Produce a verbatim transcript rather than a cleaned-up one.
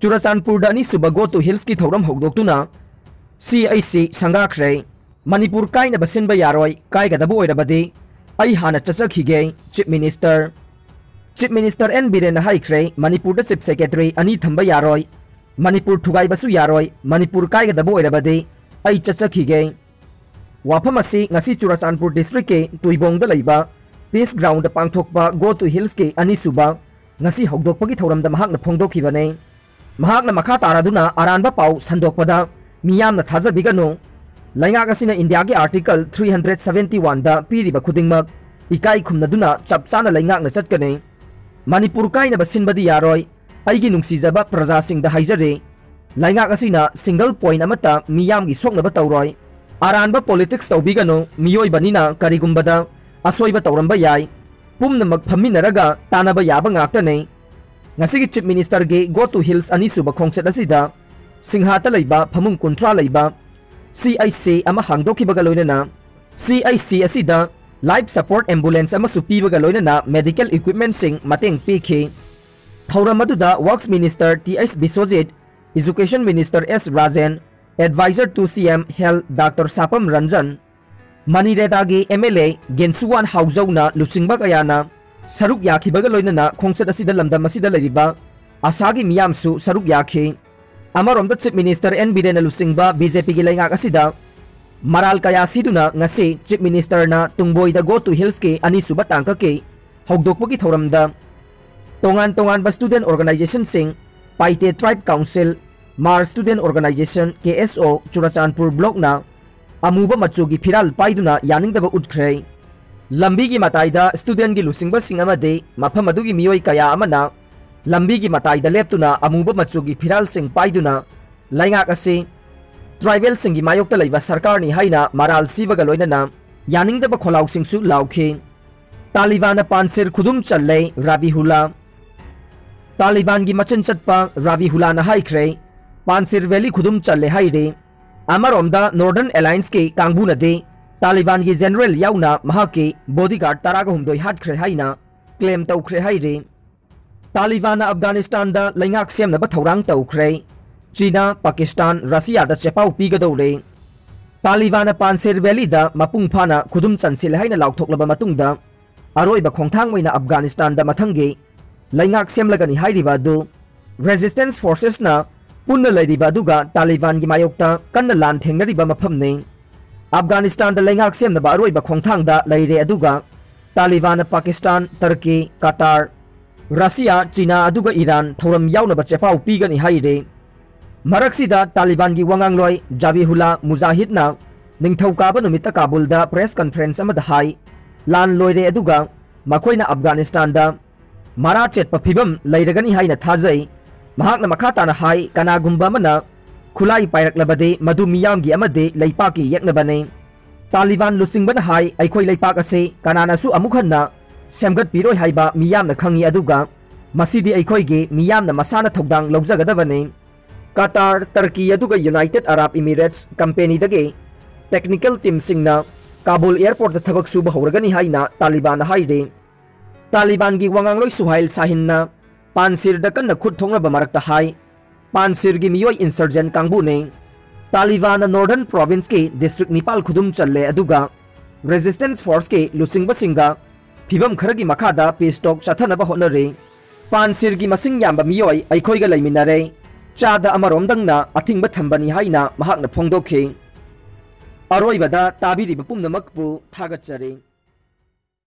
ꯆꯨꯔꯆꯥꯟꯄꯨꯔꯗ ꯑꯅꯤꯁꯨꯕ Go to Hillsꯀꯤ ꯊꯧꯔꯝ ꯍꯧꯗꯣꯛꯇꯨꯅ C H C ꯁꯪꯒꯥꯈ꯭ꯔꯦ꯫ Manipur ꯀꯥꯏꯅꯕ ꯁꯤꯟꯕ ꯌꯥꯔꯣꯏ, ꯀꯥꯏꯒꯗꯕ ꯑꯣꯏꯔꯕꯗꯤ ꯑꯩ ꯍꯥꯟꯅ ꯆꯠꯆꯈꯤꯒꯦ, Chief Minister꯫ Chief Minister N ꯕꯤꯔꯦꯟꯅ ꯍꯥꯏꯈ꯭ꯔꯦ, ꯃꯅꯤꯄꯨꯔꯗ Chief Secretary ꯑꯅꯤ ꯊꯝꯕ ꯌꯥꯔꯣꯏ, ꯃꯅꯤꯄꯨꯔ ꯊꯨꯒꯥꯏꯕꯁꯨ ꯌꯥꯔꯣꯏ, ꯃꯅꯤꯄꯨꯔ ꯀꯥꯏꯒꯗꯕ ꯑꯣꯏꯔꯕꯗꯤ ꯑꯩ ꯆꯠꯆꯈꯤꯒꯦ꯫ ꯋꯥꯐꯝ ꯑꯁꯤ ꯉꯁꯤ ꯆꯨꯔꯆꯥꯟꯄꯨꯔ districtꯀꯤ ꯇꯨꯏꯕꯣꯡꯗ ꯂꯩꯕ Peace Groundꯗ ꯄꯥꯡꯊꯣꯛꯄ Go to Hillsꯀꯤ ꯑꯅꯤꯁꯨꯕ ꯉꯁꯤ ꯍꯧꯗꯣꯛꯄꯒꯤ ꯊꯧꯔꯝꯗ ꯃꯍꯥꯛꯅ ꯐꯣꯡꯗꯣꯛꯈꯤꯕꯅꯤ꯫ ꯃꯍꯥꯛꯅ ꯃꯈꯥ ꯇꯥꯔꯗꯨꯅ ꯑꯔꯥꯟꯕ ꯄꯥꯎ ꯁꯟꯗꯣꯛꯄꯗ ꯃꯤꯌꯥꯝꯅ ꯊꯥꯖꯕꯤꯒꯅꯨ꯫ ꯂꯩꯉꯥꯛ ꯑꯁꯤꯅ ꯏꯟꯗꯤꯌꯥꯒꯤ Article three hundred seventy oneꯗ ꯄꯤꯔꯤꯕ ꯈꯨꯗꯤꯡꯃꯛ ꯏꯀꯥꯏ ꯈꯨꯝꯅꯗꯨꯅ ꯆꯞ ꯆꯥꯅ ꯂꯩꯉꯥꯛꯅ ꯆꯠꯀꯅꯤ꯫ ꯃꯅꯤꯄꯨꯔ ꯀꯥꯏꯅꯕ ꯁꯤꯟꯕꯗꯤ ꯌꯥꯔꯣꯏ꯫ ꯑꯩꯒꯤ ꯅꯨꯡꯁꯤꯖꯕ ꯄ꯭ꯔꯖꯥꯁꯤꯡꯗ ꯍꯥꯏꯖꯔꯤ, ꯂꯩꯉꯥꯛ ꯑꯁꯤꯅ single point ꯑꯃꯠꯇ ꯃꯤꯌꯥꯝꯒꯤ ꯁꯣꯛꯅꯕ ꯇꯧꯔꯣꯏ꯫ ꯑꯔꯥꯟꯕ politics ꯇꯧꯕꯤꯒꯅꯨ, ꯃꯤꯑꯣꯏꯕꯅꯤꯅ ꯀꯔꯤꯒꯨꯝꯕꯗ ꯑꯁꯣꯏꯕ ꯇꯧꯔꯝꯕ ꯌꯥꯏ꯫ ꯄꯨꯝꯅꯃꯛ ꯐꯝꯃꯤꯟꯅꯔꯒ ꯇꯥꯟꯅꯕ ꯌꯥꯕ ꯉꯥꯛꯇꯅꯤ꯫ ꯉꯁꯤꯒꯤ Chief Ministerꯒꯤ Go to Hills ꯑꯅꯤꯁꯨꯕ ꯈꯣꯡꯆꯠ ꯑꯁꯤꯗ ꯁꯤꯡꯍꯥꯇ ꯂꯩꯕ ꯐꯃꯨꯡ ꯀꯨꯟꯊ꯭ꯔꯥ ꯂꯩꯕ C H C ꯑꯃ ꯍꯥꯡꯗꯣꯛꯈꯤꯕꯒ ꯂꯣꯏꯅꯅ C H C ꯑꯁꯤꯗ life support ambulance ꯑꯃꯁꯨ ꯄꯤꯕꯒ ꯂꯣꯏꯅꯅ medical equipmentꯁꯤꯡ ꯃꯇꯦꯡ ꯄꯤꯈꯤ꯫ ꯊꯧꯔꯝ ꯑꯗꯨꯗ Works Minister Th Biswajit, Education Minister S Rajen, Advisor to C M Health Doctor ꯁꯥꯄꯝ Ranjan, ꯃꯅꯤꯔꯦꯗꯥꯒꯤ M L A ꯒꯦꯟꯁꯨꯋꯥꯟ ꯍꯥꯎꯖꯧꯅ ꯂꯨꯆꯤꯡꯕ ꯀꯌꯥꯅ ꯁꯔꯨꯛ ꯌꯥꯈꯤꯕꯒ ꯂꯣꯏꯅꯅ ꯈꯣꯡꯆꯠ ꯑꯁꯤꯗ ꯂꯝꯗꯝ ꯑꯁꯤꯗ ꯂꯩꯔꯤꯕ ꯑꯁꯥꯒꯤ ꯃꯤꯌꯥꯝꯁꯨ ꯁꯔꯨꯛ ꯌꯥꯈꯤ꯫ ꯑꯃꯔꯣꯝꯗ Chief Minister N ꯕꯤꯔꯦꯟꯅ ꯂꯨꯆꯤꯡꯕ BJPꯒꯤ ꯂꯩꯉꯥꯛ ꯑꯁꯤꯗ ꯃꯔꯥꯜ ꯀꯌꯥ ꯁꯤꯗꯨꯅ ꯉꯁꯤ Chief Ministerꯅ ꯇꯨꯡꯕꯣꯏꯗ Go to Hillsꯀꯤ ꯑꯅꯤꯁꯨꯕ ꯇꯥꯡꯀꯛꯀꯤ ꯍꯧꯗꯣꯛꯄꯒꯤ ꯊꯧꯔꯝꯗ ꯇꯣꯉꯥꯟ ꯇꯣꯉꯥꯟꯕ student organizationꯁꯤꯡ, ꯄꯥꯏꯇꯦ Tribe Council, ꯃꯥꯔ Student Organization, K S O, Churachandpur blockꯅ ꯑꯃꯨꯕ ꯃꯆꯨꯒꯤ ꯐꯤꯔꯥꯜ ꯄꯥꯏꯗꯨꯅ ꯌꯥꯅꯤꯡꯗꯕ ꯎꯠꯈ꯭ꯔꯦ꯫ ꯂꯝꯕꯤꯒꯤ ꯃꯇꯥꯏꯗ studentꯒꯤ ꯂꯨꯆꯤꯡꯕꯁꯤꯡ ꯑꯃꯗꯤ ꯃꯐꯝ ꯑꯗꯨꯒꯤ ꯃꯤꯑꯣꯏ ꯀꯌꯥ ꯑꯃꯅ ꯂꯝꯕꯤꯒꯤ ꯃꯇꯥꯏꯗ ꯂꯦꯞꯇꯨꯅ ꯑꯃꯨꯕ ꯃꯆꯨꯒꯤ ꯐꯤꯔꯥꯜꯁꯤꯡ ꯄꯥꯏꯗꯨꯅ ꯂꯩꯉꯥꯛ ꯑꯁꯤ tribalꯁꯤꯡꯒꯤ ꯃꯥꯌꯣꯛꯇ ꯂꯩꯕ ꯁꯔꯀꯥꯔꯅꯤ ꯍꯥꯏꯅ ꯃꯔꯥꯜ ꯁꯤꯕꯒ ꯂꯣꯏꯅꯅ ꯌꯥꯅꯤꯡꯗꯕ ꯈꯣꯜꯂꯥꯎꯁꯤꯡꯁꯨ ꯂꯥꯎꯈꯤ꯫ ꯇꯥꯂꯤꯕꯥꯟꯅ ꯄꯥꯟꯁꯤꯔ ꯈꯨꯗꯨꯝ ꯆꯜꯂꯦ, ꯔꯥꯕꯤꯍꯨꯂꯥ꯫ ꯇꯥꯂꯤꯕꯥꯟꯒꯤ ꯃꯆꯤꯟ ꯆꯠꯄ ꯔꯥꯕꯤꯍꯨꯂꯥꯅ ꯍꯥꯏꯈ꯭ꯔꯦ, ꯄꯥꯟꯁꯤꯔ valley ꯈꯨꯗꯨꯝ ꯆꯜꯂꯦ ꯍꯥꯏꯔꯤ꯫ ꯑꯃꯔꯣꯝꯗ Northern Allianceꯀꯤ ꯀꯥꯡꯕꯨꯅꯗꯤ ꯇꯥꯂꯤꯕꯥꯟꯒꯤ general ꯌꯥꯎꯅ ꯃꯍꯥꯛꯀꯤ bodyguard ꯇꯔꯥꯒ ꯍꯨꯝꯗꯣꯏ ꯍꯥꯠꯈ꯭ꯔꯦ ꯍꯥꯏꯅ claim ꯇꯧꯈ꯭ꯔꯦ ꯍꯥꯏꯔꯤ꯫ ꯇꯥꯂꯤꯕꯥꯟꯅ ꯑꯐꯒꯥꯅꯤꯁꯇꯥꯟꯗ ꯂꯩꯉꯥꯛ ꯁꯦꯝꯅꯕ ꯊꯧꯔꯥꯡ ꯇꯧꯈ꯭ꯔꯦ꯫ ꯆꯤꯅꯥ, ꯄꯥꯀꯤꯁꯇꯥꯟ, ꯔꯁꯤꯌꯥꯗ ꯆꯦꯄꯥꯎ ꯄꯤꯒꯗꯧꯔꯦ꯫ ꯇꯥꯂꯤꯕꯥꯟꯅ ꯄꯥꯟꯁꯤꯔ ꯚꯦꯂꯤꯗ ꯃꯄꯨꯡ ꯐꯥꯅ ꯈꯨꯗꯨꯝ ꯆꯟꯁꯤꯜꯂꯦ ꯍꯥꯏꯅ ꯂꯥꯎꯊꯣꯛꯂꯕ ꯃꯇꯨꯡꯗ, ꯑꯔꯣꯏꯕ ꯈꯣꯡꯊꯥꯡ ꯑꯣꯏꯅ ꯑꯐꯒꯥꯅꯤꯁꯇꯥꯟꯗ ꯃꯊꯪꯒꯤ ꯂꯩꯉꯥꯛ ꯁꯦꯝꯂꯒꯅꯤ ꯍꯥꯏꯔꯤꯕ ꯑꯗꯨ ꯔꯦꯖꯤꯁꯇꯦꯟꯁ ꯐꯣꯔꯁꯦꯁꯅ ꯄꯨꯟꯅ ꯂꯩꯔꯤꯕ ꯑꯗꯨꯒ ꯇꯥꯂꯤꯕꯥꯟꯒꯤ ꯃꯥꯌꯣꯛꯇ ꯀꯟꯅ ꯂꯥꯟ ꯊꯦꯡꯅꯔꯤꯕ ꯃꯐꯝꯅꯤ꯫ ꯑꯐꯒꯥꯅꯤꯁꯇꯥꯟꯗ ꯂꯩꯉꯥꯛ ꯁꯦꯝꯅꯕ ꯑꯔꯣꯏꯕ ꯈꯣꯡꯊꯥꯡꯗ ꯂꯩꯔꯦ, ꯑꯗꯨꯒ ꯇꯥꯂꯤꯕꯥꯟꯅ Pakistan, Turkey, Qatar, Russia, China ꯑꯗꯨꯒ ꯏꯔꯥꯟ ꯊꯧꯔꯝ ꯌꯥꯎꯅꯕ ꯆꯦꯄꯥꯎ ꯄꯤꯒꯅꯤ ꯍꯥꯏꯔꯤ꯫ ꯃꯔꯛꯁꯤꯗ ꯇꯥꯂꯤꯕꯥꯟꯒꯤ ꯋꯥꯉꯥꯡꯂꯣꯏ ꯖꯥꯕꯤꯍꯨꯂꯥ ꯃꯨꯖꯥꯍꯤꯗꯅ ꯅꯤꯡꯊꯧꯀꯥꯕ ꯅꯨꯃꯤꯠꯇ ꯀꯥꯕꯨꯜꯗ ꯄ꯭ꯔꯦꯁ ꯀꯟꯐꯔꯦꯟꯁ ꯑꯃꯗ ꯍꯥꯏ, ꯂꯥꯟ ꯂꯣꯏꯔꯦ, ꯑꯗꯨꯒ ꯃꯈꯣꯏꯅ ꯑꯐꯒꯥꯅꯤꯁꯇꯥꯟꯗ ꯃꯔꯥ ꯆꯦꯠꯄ ꯐꯤꯕꯝ ꯂꯩꯔꯒꯅꯤ ꯍꯥꯏꯅ ꯊꯥꯖꯩ꯫ ꯃꯍꯥꯛꯅ ꯃꯈꯥ ꯇꯥꯅ ꯍꯥꯏ, ꯀꯅꯥꯒꯨꯝꯕ ꯑꯃꯅ ꯈꯨꯠꯂꯥꯏ ꯄꯥꯏꯔꯛꯂꯕꯗꯤ ꯃꯗꯨ ꯃꯤꯌꯥꯝꯒꯤ ꯑꯃꯗꯤ ꯂꯩꯄꯥꯛꯀꯤ ꯌꯦꯛꯅꯕꯅꯤ꯫ ꯇꯥꯂꯤꯕꯥꯟ ꯂꯨꯆꯤꯡꯕꯅ ꯍꯥꯏ, ꯑꯩꯈꯣꯏ ꯂꯩꯄꯥꯛ ꯑꯁꯤ ꯀꯅꯥꯅꯁꯨ ꯑꯃꯨꯛ ꯍꯟꯅ ꯁꯦꯝꯒꯠꯄꯤꯔꯣꯏ ꯍꯥꯏꯕ ꯃꯤꯌꯥꯝꯅ ꯈꯪꯏ, ꯑꯗꯨꯒ ꯃꯁꯤꯗꯤ ꯑꯩꯈꯣꯏꯒꯤ ꯃꯤꯌꯥꯝꯅ ꯃꯁꯥꯅ ꯊꯧꯗꯥꯡ ꯂꯧꯖꯒꯗꯕꯅꯤ꯫ ꯀꯇꯥꯔ, ꯇꯔꯀꯤ ꯑꯗꯨꯒ United Arab Emirates ꯀꯝꯄꯦꯅꯤꯗꯒꯤ technical ꯇꯤꯝꯁꯤꯡꯅ Kabul ꯑꯦꯌꯔꯄꯣꯔꯠꯇ ꯊꯕꯛ ꯁꯨꯕ ꯍꯧꯔꯒꯅꯤ ꯍꯥꯏꯅ ꯇꯥꯂꯤꯕꯥꯟꯅ ꯍꯥꯏꯔꯤ꯫ ꯇꯥꯂꯤꯕꯥꯟꯒꯤ ꯋꯥꯉꯥꯡꯂꯣꯏ ꯁꯨꯍꯥꯏꯜ ꯁꯥꯍꯤꯟꯅ ꯄꯥꯟꯁꯤꯔꯗ ꯀꯟꯅ ꯈꯨꯠ ꯊꯣꯛꯅꯕ ꯃꯔꯛꯇ ꯍꯥꯏ, ꯄꯥꯟꯁꯤꯔꯒꯤ ꯃꯤꯑꯣꯏ ꯏꯟꯁꯔꯖꯦꯟ ꯀꯥꯡꯕꯨꯅꯤ꯫ ꯇꯥꯂꯤꯕꯥꯟꯅ ꯅꯣꯔꯗꯔꯟ ꯄ꯭ꯔꯣꯚꯤꯟꯁꯀꯤ ꯗꯤꯁꯇ꯭ꯔꯤꯛ ꯅꯤꯄꯥꯜ ꯈꯨꯗꯨꯝ ꯆꯜꯂꯦ, ꯑꯗꯨꯒ ꯔꯦꯖꯤꯁꯇꯦꯟꯁ ꯐꯣꯔꯁꯀꯤ ꯂꯨꯆꯤꯡꯕꯁꯤꯡꯒ ꯐꯤꯕꯝ ꯈꯔꯒꯤ ꯃꯈꯥꯗ ꯄꯤꯁ ꯇꯣꯛ ꯆꯠꯊꯅꯕ ꯍꯣꯠꯅꯔꯤ꯫ ꯄꯥꯟꯁꯤꯔꯒꯤ ꯃꯁꯤꯡ ꯌꯥꯝꯕ ꯃꯤꯑꯣꯏ ꯑꯩꯈꯣꯏꯒ ꯂꯩꯃꯤꯟꯅꯔꯦ꯫ ꯆꯥꯗ ꯑꯃꯔꯣꯝꯗꯪꯅ ꯑꯊꯤꯡꯕ ꯊꯝꯕꯅꯤ ꯍꯥꯏꯅ ꯃꯍꯥꯛꯅ ꯐꯣꯡꯗꯣꯛꯈꯤ꯫ ꯑꯔꯣꯏꯕꯗ ꯇꯥꯕꯤꯔꯤꯕ ꯄꯨꯝꯅꯃꯛꯄꯨ ꯊꯥꯒꯠꯆꯔꯤ꯫